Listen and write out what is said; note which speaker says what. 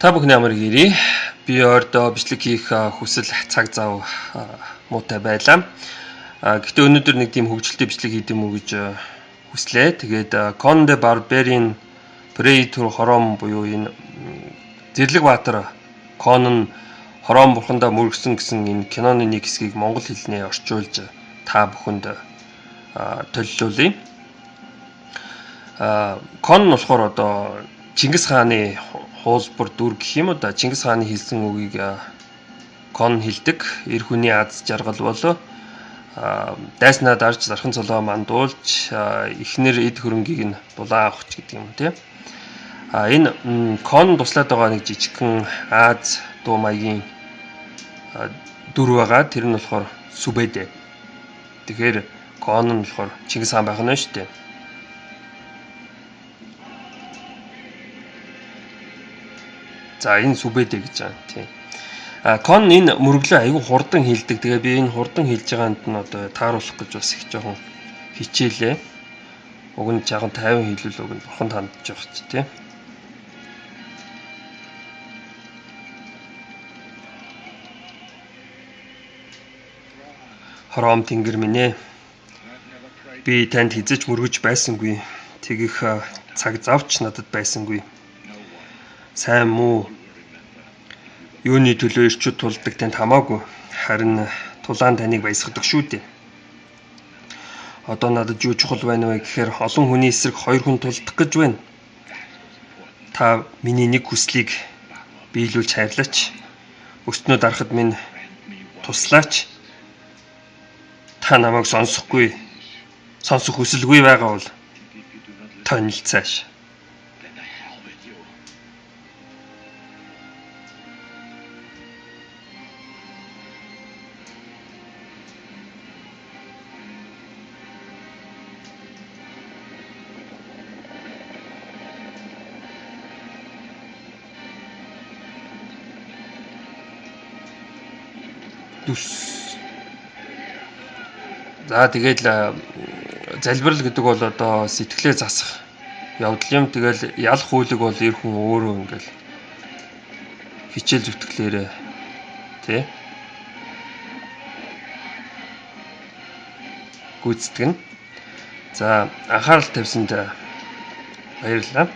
Speaker 1: Та бүхний амар гэрээ. Би ойрдоо бичлэг хийх хүсэл цаг зав муутай байлаа. Гэхдээ өнөөдөр нэг тийм хөгжилтэй бичлэг хийх юм уу гэж хүслээ. Тэгээд Conan the Barbarian Prey to Хором буюу энэ Зэрлэг Баатар Conan Хором бурхандаа мөргсөн гэсэн энэ киноны нэг хэсгийг монгол хэлнээ орчуулж та бүхэнд төллүүлье. Conan болохоор одоо Чингис хааны хуулбар дүр гэх юм уу да. Чингис хааны хэлсэн үгийг Конан хэлдэг. Эр хүний аз жаргал бол дайснаа дарж зархан цолоо мандуулж эхнэр эд хөрөнгийг нь дулаан авах ч гэдэг юм тий. Энэ Конан туслаад байгаа нэг жижигхэн Аз дуу маягийн дүр байгаа. Тэр нь болохоор Сүбэдэ. Тэгэхээр Конан болохоор Чингис хаан байх нь шүү дээ. За энэ Сүбэдэ гэж байгаа тийм. Конан энэ мөрөглөө айгүй хурдан хилдэг. Тэгээ би энэ хурдан хилж байгаанд нь одоо тааруулах гэж бас их жоохон хичээлээ. Уг нь жоохон 50 хилвэл уг нь бурхан тандж байгаа ч тийм. Хором тэнгэр минь ээ. Би танд хизэж мөргөж байсангүй. Тэгэх цаг завч надад байсангүй. Сайн муу юуны төлөө ирчүүд тулдаг танд хамаагүй. Харин тулаан таныг баясгадаг шүү дээ. Одоо надад юу чухал байна вэ гэхээр олон хүний эсрэг хоёр хүн тулдах гэж байна. Та миний нэг хүслийг биелүүлж хайрлаач. Өснөө дарахад минь туслаач. Та намайг сонсохгүй, сонсох хүсэлгүй байгаа бол тонил цааш. За тэгээд залбирал гэдэг бол одоо сэтгэлээ засах явдал юм. Тэгэл ялах хүлэг бол эр хүн өөрөө ингээл хичээл зүтгэлээрээ тий гүйцэтгэнэ. За анхаарал тавьсанд баярлалаа.